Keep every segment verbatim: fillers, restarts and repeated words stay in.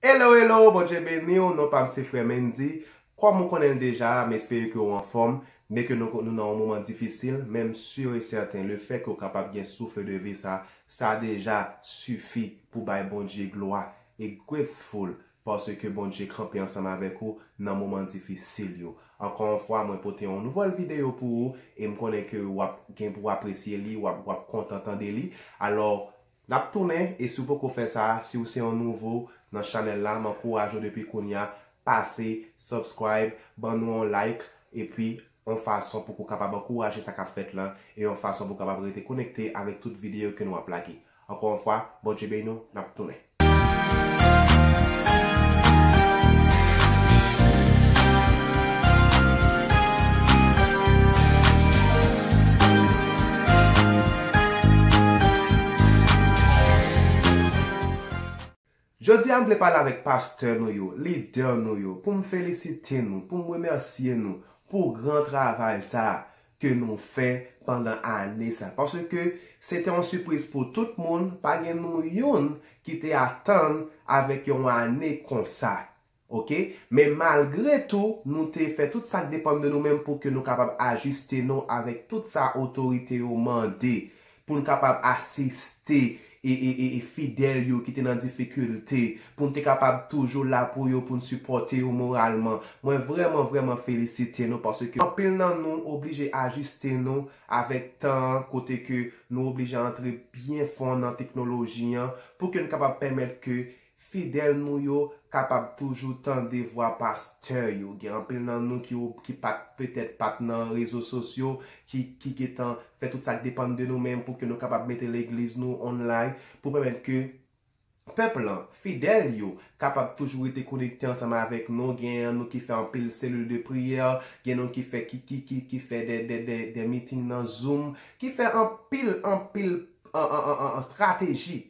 Hello, hello, Bondye beni w, non pa m se Frè Mendy. Kòm ou konnen l deja, m espere ke w anfòm, byen ke nou, nou nan yon moman difisil, men m si e sèten, lefèt ke w kapab gen souf de vi sa, sa deja sifi pou bay Bondye glwa. E grateful, paske Bondye kanpe ansanm avèk ou nan moman difisil yo. Ankò yon fwa, mwen pote yon nouvèl videyo pou ou, e m konnen ke w ap gen pou w apresye li, w ap, w ap kontan tande li. Alò, n ap tounen, e si w poko fè sa, si w se yon nouvo nan chanèl la, m ankouraje w depi kounye a, pase, subscribe, ban nou yon like, epi yon fason pou w kapab ankouraje sa k ap fèt lan, e yon fason pou w kapab rete konekte avèk tout videyo ke nou ap lage. Ankò yon fwa, Bondye beni w, n ap tounen. Jodi a, m vle pale avèk pastè nou yo, lidè nou yo, pou m felisite nou, pou m remèsye nou pou gran travay sa a ke nou fè pandan ane sa. Paske se te yon sipriz pou tout moun, pa gen nou youn ki te atann avèk yon ane konsa. Oke? Men malgre tou, nou te fè tout sa k depann de nou menm pou ke nou kapab ajiste nou avèk tout sa otorite yo mande, pou n kapab asiste e, e, e, e fidèl yo ki te nan difikilte, pou n te kapab toujou la pou yo, pou n sipòte yo moralman. Mwen vrèman, vrèman felisite nou, paske anpil nan nou oblije ajiste nou avèk tan an, kote ke nou oblije antre byen fon nan teknoloji an, pou ke n kapab pèmèt ke fidèl nou yo kapab toujou tande vwa pastè yo. Gen anpil nan nou ki, ki pa t, petèt pa t nan rezo sosyo, ki, ki gentan fè tout sa k depann de nou menm pou ke nou kapab mete legliz nou online, pou pèmèt ke pèp lan, fidèl yo, kapab toujou rete konekte ansanm avèk nou. Gen nou ki fè anpil selil de priyè, gen nou ki fè, ki, ki, ki, ki fè de, de, de, de meeting nan Zoom, ki fè anpil, anpil an, an, an, an, an strateji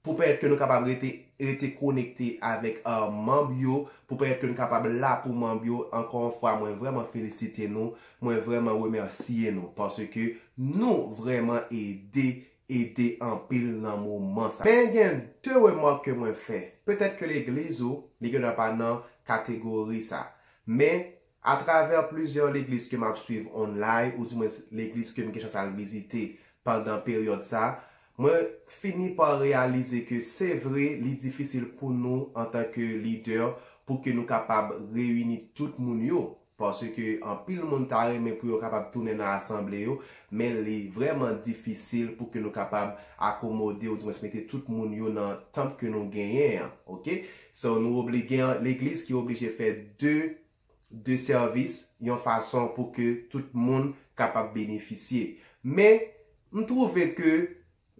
pou pèmèt ke nou kapab rete, rete konekte avèk, uh, manm yo, pou pèmèt ke nou kapab la pou manm yo. Ankò yon fwa, mwen vrèman felisite nou, mwen vrèman remèsye nou, paske nou vrèman ede, ede anpil nan moman sa. Men gen de remèk ke mwen fè. Petèt ke legliz ou, li gendwa pa nan kategori sa. Men atravè plizyè legliz ke m ap swiv online, oudimwens legliz ke m gen chans al vizite pandan peryòd sa, mwen fini pa reyalize ke se vre li difisil pou nou antanke lidè pou ke nou kapab reyini tout moun yo. Paske anpil moun ta renmen pou yo kapab tounen nan asanble yo, men li vrèman difisil pou ke nou kapab akomode, oudimwens mete tout moun yo nan tanp ke nou genyen an, oke? So, nou obli-, gen legliz ki oblije fè de de sèvis yon fason pou ke tout moun kapab benefisye. Men, m twouve ke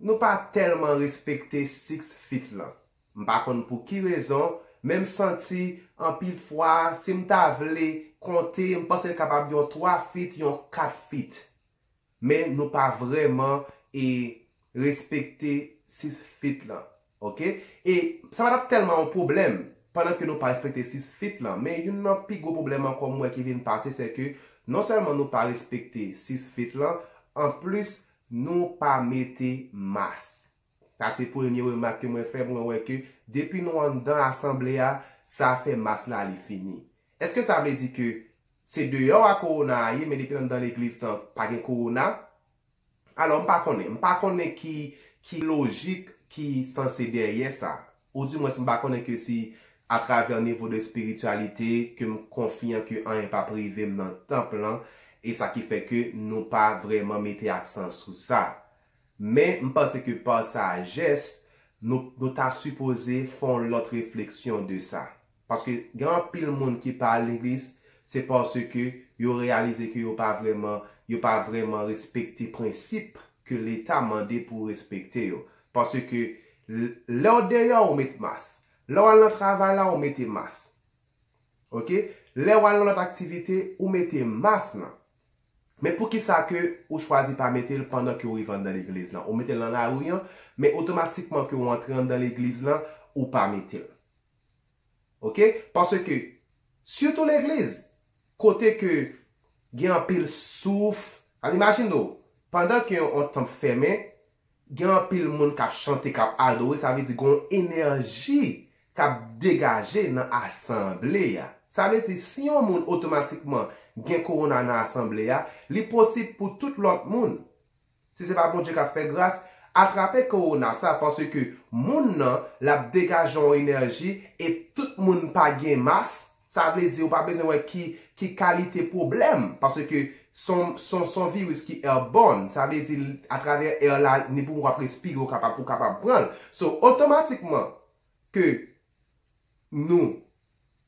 nou pa tèlman respekte Six Feet lan. M pa konn pou ki rezon, men m santi anpil fwa, si m ta vle konte, m panse l kapab yon twa feet, yon kat feet. Men nou pa vrèman, e, respekte Six Feet lan. Oke? E sa pa t ap tèlman yon pwoblèm pandan ke nou pa respekte Six Feet lan. Men youn nan pi gwo pwoblèm ankò m wè ki vin pase, se ke non sèlman nou pa respekte Six Feet lan, anplis nou pa mete mas. Sa se premye remak ke mwen fè, mwen wè ke depi nou anndan asanble a, sa fè mas la li fini. Èske sa vle di ke se deyò a kowona a ye, men depi anndan legliz lan pa gen kowona? Alò, m pa konnen. M pa konnen ki, ki lojik ki sanse dèyè sa. Oudimwens, m pa konnen ke si atravè nivo de espirityalite, ke m konfyan ke anyen p ap rive m nan tanp lan, e sa ki fè ke nou pa vrèman mete aksan sou sa. Men, m panse ke pa sajès, nou, nou ta sipoze fè yon lòt refleksyon de sa. Paske gen anpil moun ki pa al legliz, se paske yo reyalize ke yo pa vrèman, yo pa vrèman respekte prensip ke Leta mande pou respekte yo. Paske l-, lè w deyò, ou met mas. Lè w al nan travay la, ou mete mas. Oke? Lè w al nan lòt aktivite, ou mete mas lan. Men poukisa ke ou chwazi pa mete l pandan ke w rive anndan legliz lan? Ou mete l nan lari an, men otomatikman ke w antre anndan legliz lan, ou pa mete l. Oke? Paske, sitou legliz, kote ke gen anpil souf, al imajine w, pandan ke yon tanp fèmen, gen anpil moun k ap chante, k ap adore, sa vle di gen yon enèji k ap degaje nan asanble a. Sa vle di, si yon moun otomatikman gen kowona nan asanble a, li posib pou tout lòt moun. Si se pa Bondye k ap fè gras, atrape kowona sa, paske moun nan, l ap degaje yon enèji e tout moun pa gen mas. Sa vle di, ou pa bezwen wè ki, ki kalite pwoblèm, paske se yon, se yon, se yon viris ki airborne. Sa vle di, atravè air la, nenpòt moun w ap respire, ou kapab, ou kapab pran l. So, otomatikman ke nou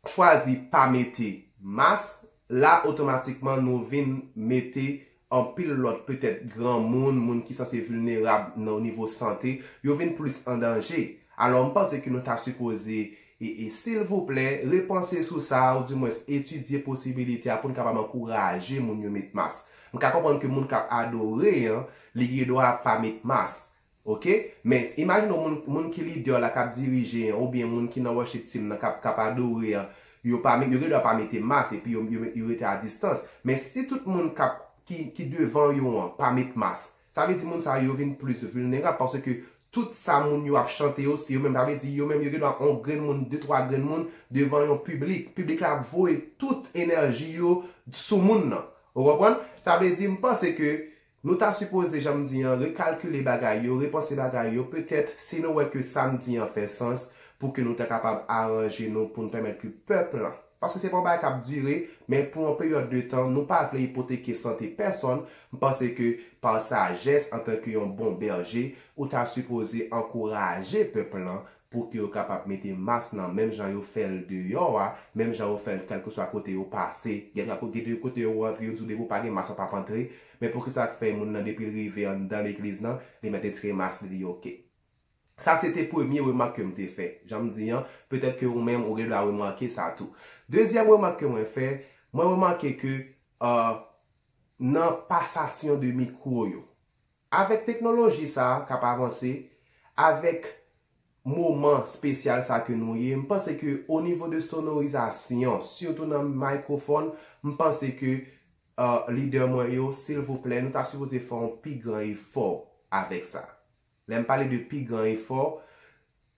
chwazi pa mete mas, la otomatikman nou vin mete anpil lòt, petèt granmoun, moun ki sanse vilnerab nan nivo sante, yo vin plis an danje. Alò, m panse ke nou ta sipoze, e, e, silvouplè, repanse sou sa, oudimwens etidye posibilite a pou n kapab ankouraje moun yo met mas. M ka konprann ke moun k ap adore an, li gen dwa pa met mas. Oke? Men imajine w moun, moun ki lidè la k ap dirije an, oubyen moun ki nan worship team nan k ap, k ap adore an, yo pa met, yo gen dwa pa mete mas epi yo, yo, yo rete a distans. Men si tout moun k ap, ki, ki devan yo an pa met mas, sa vle di moun sa yo vin plis vilnerab paske tout sa moun yo ap chante yo, se yo menm. Sa vle di yo menm yo gen dwa yon grenn moun, de, twa grenn moun devan yon piblik. Piblik la ap voye tout enèji yo sou moun nan. Ou konprann? Sa vle di, m panse ke nou ta sipoze, jan m di an, rekalkile bagay yo, repanse bagay yo. Petèt, si nou wè ke sa m di an fè sans, pou ke nou ta kapab aranje nou pou n pèmèt ke pèp lan. Paske se pa yon bagay k ap dire, men pou yon peryòd de tan, nou pa vle ipoteke sante pèsòn. M panse ke pa sajès, antanke yon bon bèje, ou ta sipoze ankouraje pèp lan pou ke yo kapab mete mas nan menm jan yo fè l deyò a, menm jan yo fè l kèlkeswa kote yo pase. Gen kote, gen kote yo rantre, yo di w depi w pa gen mas w p ap antre, men poukisa k fè moun nan depi l rive anndan legliz nan, li mèt retire mas li, li oke. Sa se te premye remak ke m te fè. Jan m di an, petèt ke ou menm ou gen dwa remake sa tou. Dezyèm remak ke mwen fè, mwen remake ke, euh, nan pasasyon de mikwo yo, avèk teknoloji sa a k ap avanse, avèk moman espesyal sa ke nou ye, m panse ke o nivo de sonorizasyon, sitou nan mikrofòn, m panse ke, euh, lidè mwen yo, silvouplè, nou ta sipoze fè yon pi gran efò avèk sa. Lè m pale de pi gran efò,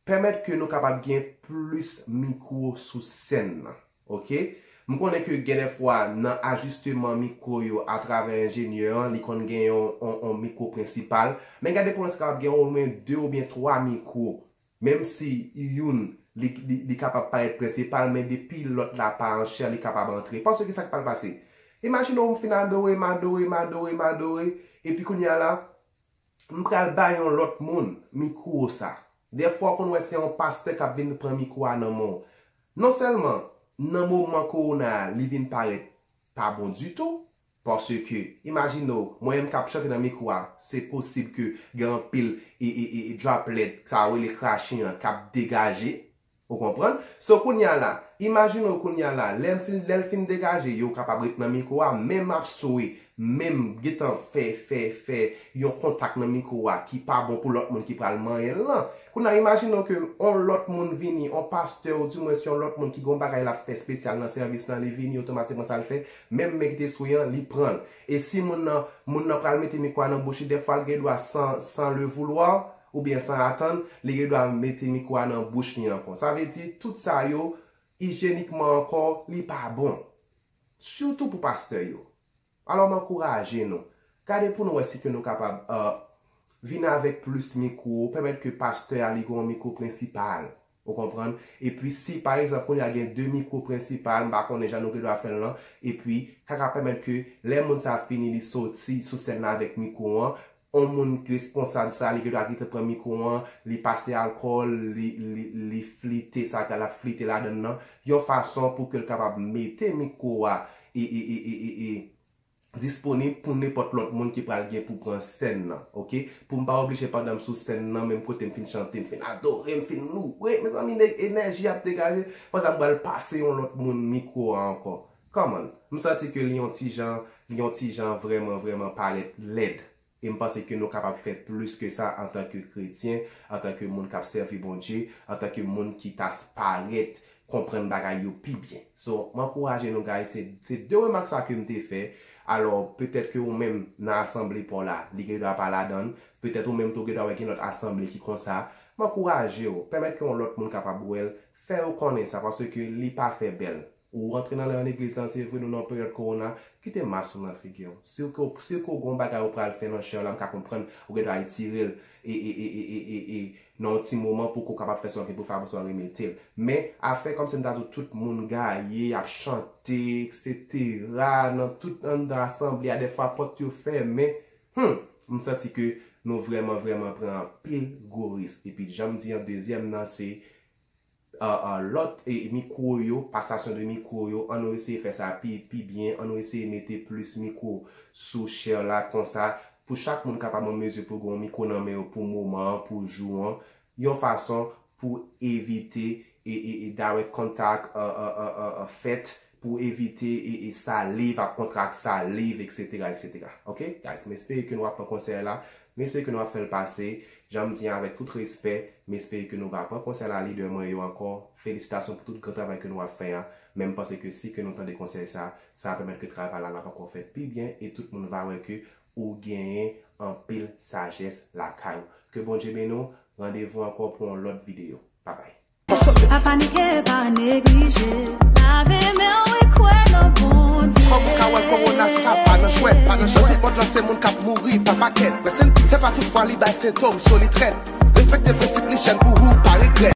pèmèt ke nou kapab gen plis mikwo sou sèn nan. Oke? M konnen ke gen de fwa nan ajisteman mikwo yo atravè enjenyè an, li konn gen yon, yon, yon mikwo prensipal, men gen de pwen sa kapab gen omwen de oubyen twa mikwo. Menm si youn, li, li, li kapab parèt prensipal, men depi lòt la pa an chè, li kapab antre. Paske sa k pral pase? Imajine w m fin adore, m adore, m adore, m adore, epi kounye a la, m pral bay yon lòt moun mikwo sa. Dèfwa w konn wè se yon pastè k ap vin pran mikwo a nan men w. Non sèlman nan moman kowona a, li vin parèt pa bon ditou, paske, imajine w, mwen menm k ap chante nan mikwo a, se posib ke gen anpil e, e, e, e droplet, sa yo rele krache an, k ap degaje. Ou konprann? So, kounye a la, imajine w kounye a la, lè m fin, lè l fin degaje, yo kapab ret nan mikwo a, men m ap swe, men m gentan fè, fè, fè yon kontak nan mikwo a ki pa bon pou lòt moun ki pral manyen l lan. Kounye a, imajine w ke yon lòt moun vini, yon pastè, oudimwens yon lòt moun ki gen yon bagay l ap fè espesyal nan sèvis lan, li vini, otomatikman sa l fè, menm men ki te swe an, li pran l. E si moun nan, moun nan pral mete mikwo a nan bouch li, dèfwa l gen dwa san, san le voulwa, oubyen san atann, li gen dwa mete mikwo a nan bouch li ankò. Sa vle di, tout sa yo, ijyenikman ankò, li pa bon. Sitou pou pastè yo. Alò, m ankouraje nou. Gade pou nou wè si ke nou kapab, euh, vin avèk plis mikwo, pèmèt ke pastè a li gen yon mikwo prensipal. Ou konprann? Epi si, pa egzanp, kounye a gen de mikwo prensipal, m pa konnen jan nou gen dwa fè l lan, epi sa ka pèmèt ke lè moun sa fini, li soti sou sèn nan avèk mikwo an, yon moun responsab sa, li gen dwa gentan pran mikwo an, li pase alkòl, li, li, li flite sa k al ap flite ladan l lan, yon fason pou ke l kapab mete mikwo a e, e, e, e, e, e disponib pou nenpòt lòt moun ki pral gen pou pran sèn nan, oke? Pou m pa oblije pandan m sou sèn nan, menm kote m fin chante, m fin adore, m fin louwe, mezanmi, nèg, enèji ap degaje, pandan m pral pase yon lòt moun mikwo a ankò. Kòman? M santi ke li yon ti jan, li yon ti jan vrèman, vrèman parèt lèd. E m panse ke nou kapab fè plis ke sa antanke kretyen, antanke moun k ap sèvi Bondye, antanke moun ki ta parèt konprann bagay yo pi byen. So, m ankouraje nou, guys, se, se de remak sa ke m te fè. Alò, petèt ke ou menm nan asanble pa w la, li gen dwa pa ladan l. Petèt ou menm tou gen dwa wè gen lòt asanble ki konsa. M ankouraje w, pèmèt ke yon lòt moun kapab wè l, fè yo konnen sa, paske li pa fè bèl. Ou rantre nan, nan legliz lan, se vre, nou nan peryòd kowona, kite mas ou nan figi w. Si w ke, si w ke w gen yon bagay ou pral fè nan chè w la, m ka konprann, ou gen dwa retire l e, e, e, e, e, e, e, nan yon ti moman pou ke w kapab fè sa w gen pou fè, apre sa w remete l. Men, afè kòmsi m ta di w tout moun gaye, y ap chante, eksetera, nan tout anndan asanble a, dèfwa pòt yo fèmen, hmm, m santi ke nou vrèman, vrèman pran anpil gwo risk. Epi, jan m di an, dezyèm nan, se uh, uh, lòt e, mikwo yo, pasasyon de mikwo yo, ann nou eseye fè sa pi, pi byen, ann nou eseye mete plis mikwo sou chè la konsa, pou chak moun kapab an mezi pou gen yon mikwo nan men yo pou moman an, pou jou an, yon fason pou evite e, e, e direct contact uh, uh, uh, uh, uh, fèt, pou evite e, e saliv ap kontak saliv, eksetera, eksetera. Ok, guys, m espere ke nou ap pran konsèy la. M espere ke nou ap fè l pase. Jan m di an, avèk tout respè, m espere ke nou va pran konsèy la lidè mwen yo ankò. Felisitasyon pou tout gran travay ke nou ap fè an. Men m panse ke si ke nou tande konsèy sa, sa va pèmèt ke travay la l ap ankò fèt pi byen e tout moun va wè ke ou genyen anpil sajès lakay ou. Ke Bondye beni w. Randevou ankò pou yon lòt videyo. Babay. Pa panike, pa neglije. Lave men w e kwè nan Bondye. Kòm ou ka wè, kowona sa pa nan jwèt, pa nan jwèt. Nan tout mond lan, se moun k ap mouri pa pakèt. Rest in peace. Se pa tout fwa li bay sentòm, so li trèt. Respekte prensip lijyèn pou ou pa regrèt.